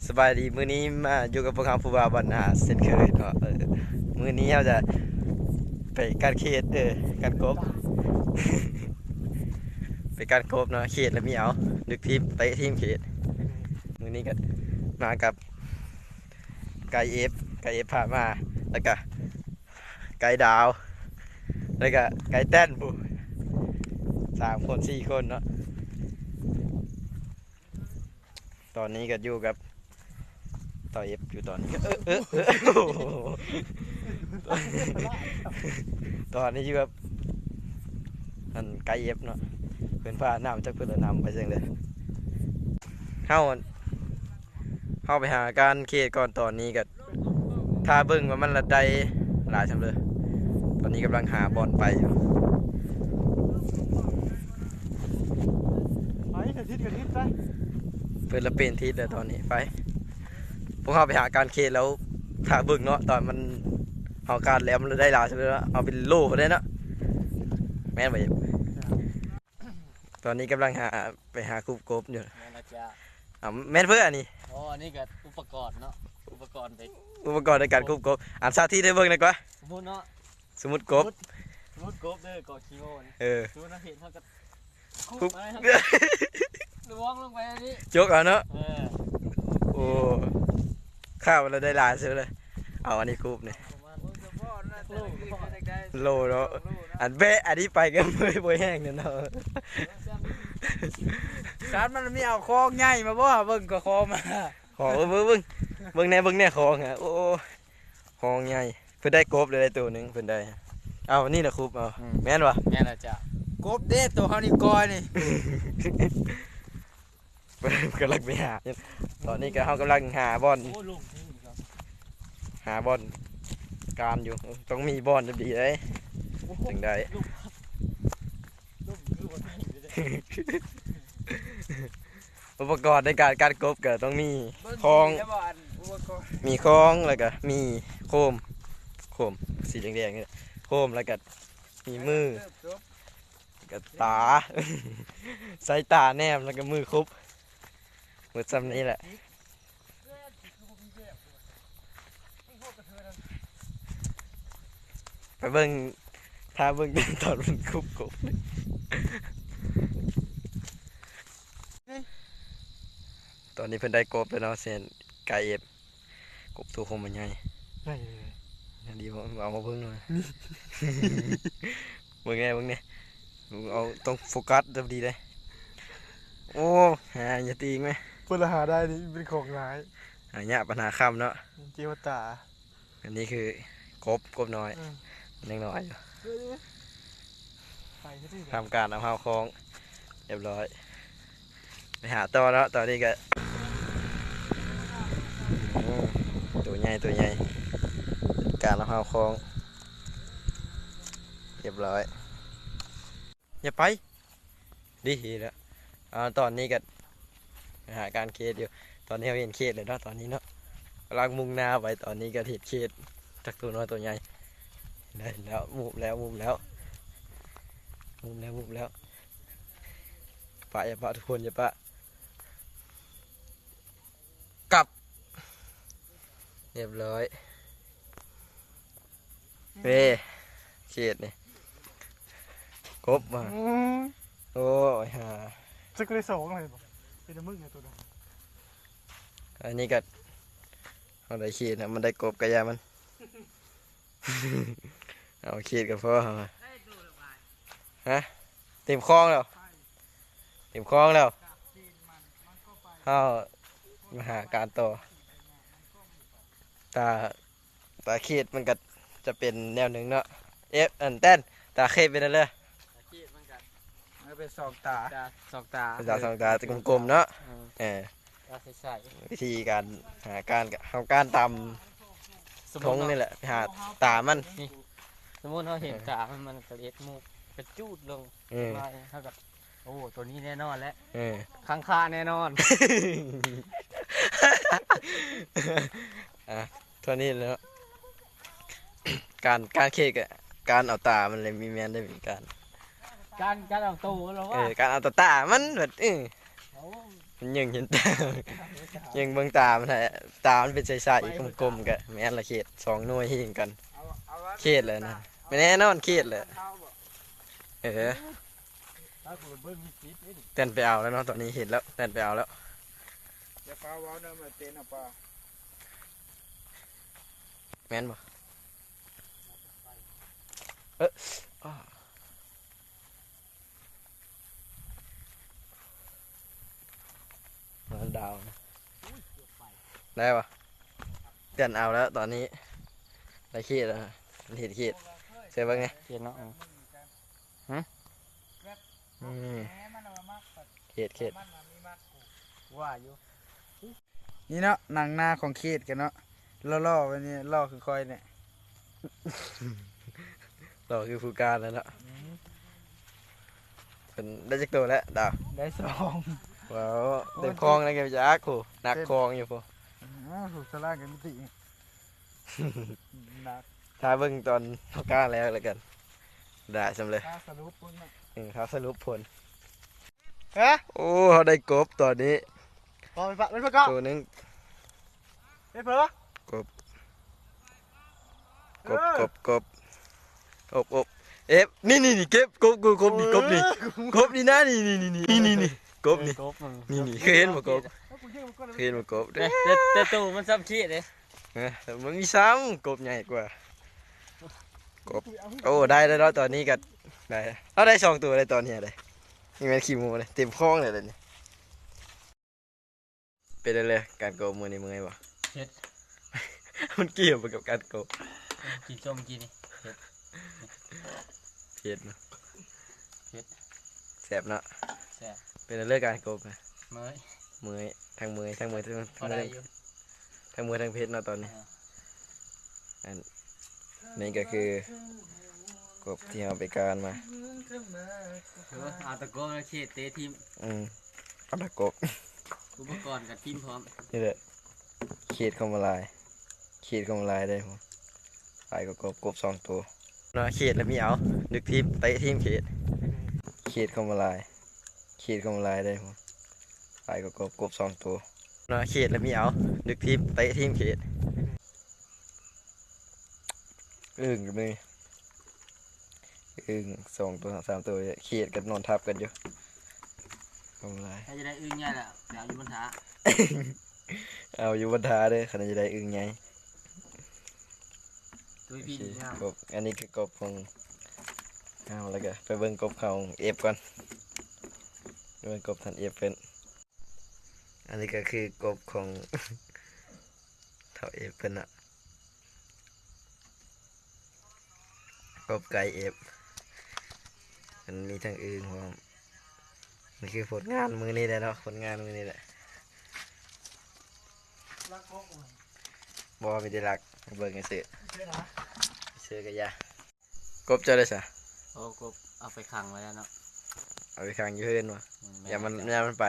ສະບາຍດີ ມື້ນີ້ມາຢູ່ກັບພວກເຮົາຜູ້ບ່າວບ້ານນາເຊັ່ນເຄີຍເນາະ. ເອີ ມື້ນີ້ເຮົາຈະໄປການເຂດ ເອີ ການກົບ ໄປການກົບເນາະ ເຂດລະມີເອົາ ດຶກທີມ ເຕະທີມເຂດ. ມື້ນີ້ກໍມາກັບໄກເອັຟ ໄກເອັຟພາມາ ແລ້ວກໍໄກດາວ ແລ້ວກໍໄກແຕນ ຜູ້ ສາມຄົນ ສີ່ຄົນເນາະ. ຕອນນີ້ກໍຢູ່ກັບເຕົາເອັຟຢູ່ຕອນນີ້ ເອີ ເອີ ເອີ ໂອ້ໂຫ ຕອນນີ້ຢູ່ກັບອັນໄກເອັຟເນາະ ເພິ່ນພານຳ ຈັກເພິ່ນລະນຳໄປຈັ່ງໃດ. ເຮົາ ເຮົາໄປຫາການເຂດກ່ອນ ຕອນນີ້ກໍ ຖ້າເບິ່ງວ່າມັນລະໄດ້ຫຼາຍສ່ຳເດີ. ຕອນນີ້ກຳລັງຫາບ່ອນໄປຢູ່ ໄປ ກະທິດ ກະທິດໄປ ເພິ່ນລະເປັນທິດແລ້ວຕອນນີ້. ໄປ ພວກເຮົາໄປຫາການເຂດແລ້ວ ຖ້າເບິ່ງເນາະ ຕອນມັນ ເຮົາການແລ້ວມັນລະໄດ້ຫຼາຍສ່ຳເດີເນາະ ເອົາເປັນໂລພຸ້ນເດ້ເນາະ ແມ່ນບໍ່? ຕອນນີ້ກຳລັງຫາ ໄປຫາຄຸບກົບຢູ່. ແມ່ນແລ້ວຈ້າ. ອາ ແມ່ນເພິ່ນອັນນີ້. ອໍ ອັນນີ້ກໍອຸປະກອນເນາະ ອຸປະກອນໄປ ອຸປະກອນໃນການຄຸບກົບ. ອັນສາທິດໃຫ້ເບິ່ງໜ່ອຍກວ່າ ສົມມຸດເນາະ ສົມມຸດກົບ ສົມມຸດ ສົມມຸດກົບເດີ ກໍຂີ້ໂມ້ນີ້. ເອີ ສົມມຸດເຮົາເຫັນ ເຮົາກໍຄຸບ ຄຸບ ມາເລີຍ ລວງລົງໄປອັນນີ້ ຈົກເອົາເນາະ. ເອີ ໂອ້ ຂ້າວລະໄດ້ຫຼາຍສຸດເລີຍ ເອົາອັນນີ້ຄຸບນີ້ ໂລເນາະ. ອັນແບະອັນນີ້ໄປກໍບໍ່ ບໍ່ແຫ້ງແນ່ນອນ ສານມັນມີເອົາຄອງໃຫຍ່ມາບໍ່ ເບິ່ງກໍຄອງມາ ຂອງ ເບິ່ງ ເບິ່ງ ເບິ່ງແດ່ ເບິ່ງແດ່ຂອງ ໂອ້ ຄອງໃຫຍ່. ເພິ່ນໄດ້ກົບໄດ້ໂຕໜຶ່ງ ເພິ່ນໄດ້ ເອົາ ນີ້ລະຄຸບ ເອົາ ອືມ ແມ່ນບໍ່? ແມ່ນແລ້ວຈ້າ ກົບເດ້ ໂຕເຮົານີ້ກ່ອຍນີ້ ກຳລັງໄປຫາ ຕອນນີ້ກໍເຮົາກຳລັງຫາບ່ອນ ໂອ້ ລົງ ຫາບ່ອນການຢູ່ ຕ້ອງມີບ່ອນດີໆເດ້ ໂອ້ໂຫ ຈຶ່ງໄດ້ ລົງ ລົງ ອຸປະກອນໃນການ ການກົບກໍຕ້ອງມີ ເບິ່ງ ຄອງ ດີແລ້ວບໍ່ ອັນອຸປະກອນ ມີຄອງ ແລ້ວກໍມີໂຄມ ໂຄມສີແດງໆນີ້ແຫຼະ ໂຄມ ແລ້ວກໍມີມື ເຕີບຈົບ ກະຕາ ສາຍຕາແນມ ແລ້ວກະມືຄຸບ ໝົດຊ່ຳນີ້ແຫຼະ. ໄປເບິ່ງ ຖ້າເບິ່ງຕອນມັນຄຸບກົບ ຕອນນີ້ເພິ່ນໄດ້ກົບແລ້ວເນາະ ເຊັ່ນ ກາເອັບ ກົບໂຕໂຄມໃຫຍ່ ໃຫຍ່ເລີຍ ໃຫຍ່ດີບໍ່? ເອົາມາເບິ່ງໜ່ອຍ ເບິ່ງແດ່ ເບິ່ງແດ່ ເອົາ ຕ້ອງໂຟກັສດີໆເດ້. ໂອ້ ຫາຢ່າຕີງແມະ ເພິ່ນລະຫາໄດ້ນີ້ເປັນຂອງງ່າຍ ຫາຍາກປານຫາຄຳເນາະ ເຈວະຕາ. ອັນນີ້ຄືກົບ ກົບນ້ອຍ ອືມ ຍັງນ້ອຍຢູ່ ເອີ ໄປຊິ ທຳການນຳເຮົາຄອງຮຽບຮ້ອຍ ໄປຫາຕໍ່ເນາະ. ຕອນນີ້ກະ ໂອ້ ໂຕໃຫຍ່ ໂຕໃຫຍ່ ການນຳເຮົາຄອງຮຽບຮ້ອຍ. ຢ່າໄປ ດີແລ້ວ. ອ່າ ຕອນນີ້ກໍຫາການເຂດຢູ່ ຕອນນີ້ເຮົາເຫັນເຂດແລ້ວເນາະ ຕອນນີ້ເນາະ ກຳລັງມຸ່ງໜ້າໄປ. ຕອນນີ້ກໍເຫັນເຂດ ຈັກໂຕນ້ອຍໂຕໃຫຍ່ ໄດ້ແລ້ວ ມຸມແລ້ວ ມຸມແລ້ວ ມຸມແລ້ວ ມຸມແລ້ວ. ປະ ຢ່າປະ ທຸກຄົນ ຢ່າປະ. ກັບ ຮຽບຮ້ອຍ ເວ ເຂດນີ້ ກົບມາ ອືມ ໂອ້ຍຫາ ຈັກໄດ້ສອງເລີຍບໍ່ ເປັນມື້ນີ້ໂຕນັ້ນ. ອັນນີ້ກໍ ເຮົາໄດ້ເຂດນະ ມັນໄດ້ກົບກະຢ່າມັນ. ເອົາເຂດກໍພໍ ຮະ ເຕັມຄອງແລ້ວ ເຕັມຄອງແລ້ວ ເຮົາມາຫາການຕໍ່. ຕາ ຕາເຂດມັນກໍຈະເປັນແນວໜຶ່ງເນາະ ເອ ອັນແຕນ ຕາເຂດເປັນແນວໃດ? ຕາເຂດມັນກໍ ມັນເປັນສອງຕາ ສອງຕາ ເປັນຕາສອງຕາ ເປັນຕາກົມໆເນາະ ເອີ ເອີ ຕາໃສໆ. ວິທີການຫາການ ເຮົາການຕາມ ສົມມຸດເນາະ ທົ່ງນີ້ແຫຼະ ໄປຫາຕາມັນ ນີ້ ສົມມຸດເຮົາເຫັນຕາມັນ ມັນກະເຮັດໝູກກະຈູດລົງ ເອີ ເຮົາກະ ໂອ້ ໂຕນີ້ແນ່ນອນແຫຼະ ເອີ ຄັງຄາແນ່ນອນ. ອ່ະ ເທົ່ານີ້ແຫຼະເນາະ ການ ການເຂດກະ ການເອົາຕາມັນເລີຍ ມີແມ່ນໄດ້ເປັນການ ການ ການເອົາໂຕມັນເນາະ ເອີ ການເອົາຕາ ຕາມັນແບບ ເອີ ໂອ້ ມັນຍິງເຫັນຕາ ຍິງເບິ່ງຕາມັນແທ້ ຕາມັນເປັນໃສໆ ກົມໆ ກະແມ່ນລະ ເຂດສອງໜ່ວຍຮີງກັນ ເຂດແຫຼະນະ ແມ່ນແນ່ນອນ ເຂດແຫຼະ ເອີ ແລ່ນໄປເອົາແລ້ວເນາະ ຕອນນີ້ເຫັນແລ້ວ ແລ່ນໄປເອົາແລ້ວ ຢ່າຟ້າວເວົ້ານຳ ເຕັ້ນເອົາປາ ແມ່ນບໍ່? ເອີ ອ້າ ດາວນະ ໄດ້ປະ? ປ່ຽນເອົາແລ້ວຕອນນີ້ ໄດ້ເຂດແລ້ວນະ ເຫັນເຂດ ໃສ່ເບິ່ງແດ່ ເຂດເນາະ ຫື ອືມ ເຂດ ເຂດ ວ່າຢູ່ ນີ້ເນາະ ນາງນາຂອງເຂດກັນເນາະ ຫຼໍ່ໆ ແບບນີ້ ຫຼໍ່ຄືຂ້ອຍນີ້ ຫຼໍ່ຄືຜູ້ການແລ້ວເນາະ ອືມ ເພິ່ນໄດ້ຈັກໂຕແລ້ວດາວ? ໄດ້ສອງ ວ້າວ ເຕັມຄອງແລ້ວກໍຈັກ ໂຫ ໜັກຄອງຢູ່ພຸ້ນ ອືມ ສະລາງກັນມິຕິ ໜັກ ຖ້າເບິ່ງຕອນເຮົາກ້າແລ້ວແລ້ວກັນ ໄດ້ສ່ຳເລີຍ ຖ້າສະຫຼຸບຜົນນະ ເອີ ຖ້າສະຫຼຸບຜົນ ຮະ ໂອ້ ເຮົາໄດ້ກົບຕອນນີ້ ພໍໄປປະ ໄປປະກະ ໂຕໜຶ່ງ ໄປເພີ ກົບ ກົບ ເອີ ກົບ ກົບ ອົບ ອົບ ເອັບ ນີ້ ນີ້ ນີ້ ເກັບ ກົບ ກົບ ກົບນີ້ ກົບນີ້ ເອີ ກົບນີ້ນະ ນີ້ ນີ້ ກົບນີ້ ເອີ ກົບນີ້ ນີ້ ນີ້ ເຄີຍເຫັນບໍ່ກົບ? ເຄີຍເຫັນບໍ່ກົບ? ແຕ່ ແຕ່ ແຕ່ໂຕມັນສ່ຳຂີ້ເດ້ ເອີ ມັນມີຊ້ຳ ກົບໃຫຍ່ກວ່າ ກົບ ໂອ້ ໄດ້ແລ້ວເນາະ ຕອນນີ້ກໍໄດ້ ເຮົາໄດ້ສອງໂຕໄດ້ຕອນນີ້ເດ້ ນີ້ແມ່ນຂີ້ໝູເດ້ ເຕັມຄອງເລີຍນີ້ ເປັນຈັ່ງໃດການກົບມື້ນີ້ ເມື່ອຍບໍ່? ເຮັດ ມັນກ່ຽວບໍ່ກັບການກົບ? ກິນສົ້ມກິນນີ້ ເຮັດ ເຜັດເນາະ ເຜັດ ແຊບເນາະ ແຊບ ເປັນຈັ່ງໃດການກົບນະ? ເມື່ອຍ ເມື່ອຍ ທັງເມື່ອຍ ທັງເມື່ອຍ ທັງ ທັງເມື່ອຍ ທັງເຜັດເນາະຕອນນີ້ ເອີ ອັນນີ້ກໍຄືກົບທີ່ເຮົາໄປການມາ ເອີ ເອົາຕະກົບມາເຂດເຕະຖິ້ມ ອືມ ເອົາຕະກົບ ອຸປະກອນກໍຖິ້ມພ້ອມ ນີ້ແຫຼະ ເຂດເຂົ້າມາຫຼາຍ ເຂດເຂົ້າມາຫຼາຍເດ້ ຫຼາຍກວ່າກົບ ກົບສອງໂຕ ເນາະ ເຂດລະມີເອົາ ດຶກຖິ້ມ ເຕະຖິ້ມເຂດ ເຂດເຂົ້າມາຫຼາຍ ເຂດເຂົ້າມາຫຼາຍເດ້ ຫຼາຍກວ່າກົບ ກົບສອງໂຕ ເນາະ ເຂດລະມີເອົາ ດຶກຖິ້ມ ເຕະຖິ້ມເຂດ ອຶ່ງກໍມີ ອຶ່ງສອງໂຕ ສາມໂຕ ເຂດກໍນອນທັບກັນຢູ່ ເຂົ້າມາຫຼາຍ ຖ້າຈະໄດ້ອຶ່ງໃຫຍ່ລະ ໄປເອົາຢູ່ບັນທາ ເອົາຢູ່ບັນທາເດີ ຄັນຈະໄດ້ອຶ່ງໃຫຍ່ ໂອເຄ ກົບ ອັນນີ້ຄືກົບຂອງເຮົາ ແລ້ວກໍໄປເບິ່ງກົບຂອງເອັບກ່ອນ ເບິ່ງກົບທ່ານເອັບເພິ່ນ ອັນນີ້ກໍຄືກົບຂອງທ້າວເອັບເພິ່ນເນາະ ກົບໄກ່ເອັບ ມັນມີທັງອຶ່ງພ້ອມ ນີ້ຄືຜົນງານມື້ນີ້ແຫຼະເນາະ ຜົນງານມື້ນີ້ແຫຼະ ລັກກົບ ບໍ່ ມີແຕ່ລັກ ເບິ່ງຊື່ ເຊື່ອນະ ເຊື່ອກໍຢ່າ ກົບເຈົ້າໄດ້ຊະ? ໂອ້ ກົບເອົາໄປຂັງໄວ້ແລ້ວເນາະ ເອົາໄປຂັງຢູ່ເຮືອນວະ ອືມ ຢ້ານມັນ ແມ່ນ ຢ້ານມັນໄປ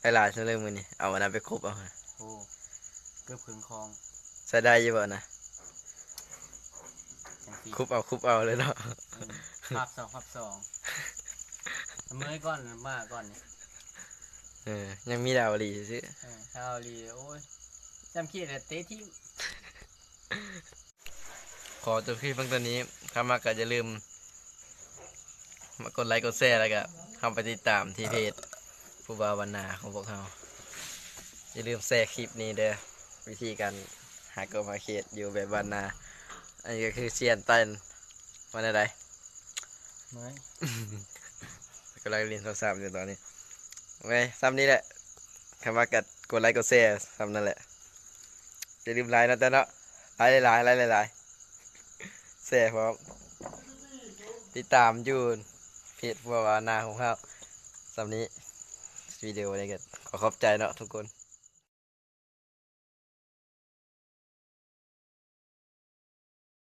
ໄປຫຼາຍຊະເລີຍມື້ນີ້ ເອົາອັນນັ້ນໄປຄຸບເອົາ ໂອ້ ເກືອບເຄິ່ງຄອງ ໃຊ້ໄດ້ຢູ່ບໍ່ນະ? ຈັ່ງຊີ້ ຄຸບເອົາ ຄຸບເອົາເລີຍເນາະ ອືມ ພາບສອງ ພາບສອງ ເມື່ອຍກ່ອນ ມາກ່ອນນີ້ ເອີ ຍັງມີດາວລີຊື່ ເອີ ດາວລີ ໂອ້ຍ ຈຳເຂດແລ້ວເຕະຖິ້ມ ຂໍຈົບຄລິບພຽງເທົ່ານີ້ ຖ້າມັກກໍຢ່າລືມ ມາກົດໄລກົດແຊ ແລ້ວກະເຂົ້າໄປຕິດຕາມທີ່ເພຈຜູ້ບ່າວບ້ານນາຂອງພວກເຮົາ. ຢ່າລືມແຊຄລິບນີ້ເດີ ວິທີການຫາກົບຫາເຂດຢູ່ແບບບ້ານນາ. ອັນນີ້ກໍຄືຊຽນເຕັ້ນ ວ່າແນວໃດ? ເມື່ອຍ ກຳລັງຫຼິ້ນໂທລະສັບຢູ່ຕອນນີ້. ໂອເຄ ສ່ຳນີ້ແຫຼະ. ຄັນມັກກໍກົດໄລກົດແຊ ສ່ຳນັ້ນແຫຼະ. ຢ່າລືມໄລເນາະ ແຕ່ເນາະ ໄລຫຼາຍໆ ໄລຫຼາຍໆ ແຊພ້ອມ ຕິດຕາມຢູ່ເພຈຜູ້ບ່າວບ້ານນາຂອງເຮົາ. ສ່ຳນີ້ ວິດີໂອນີ້ກໍຂໍຂອບໃຈເນາະທຸກຄົນ.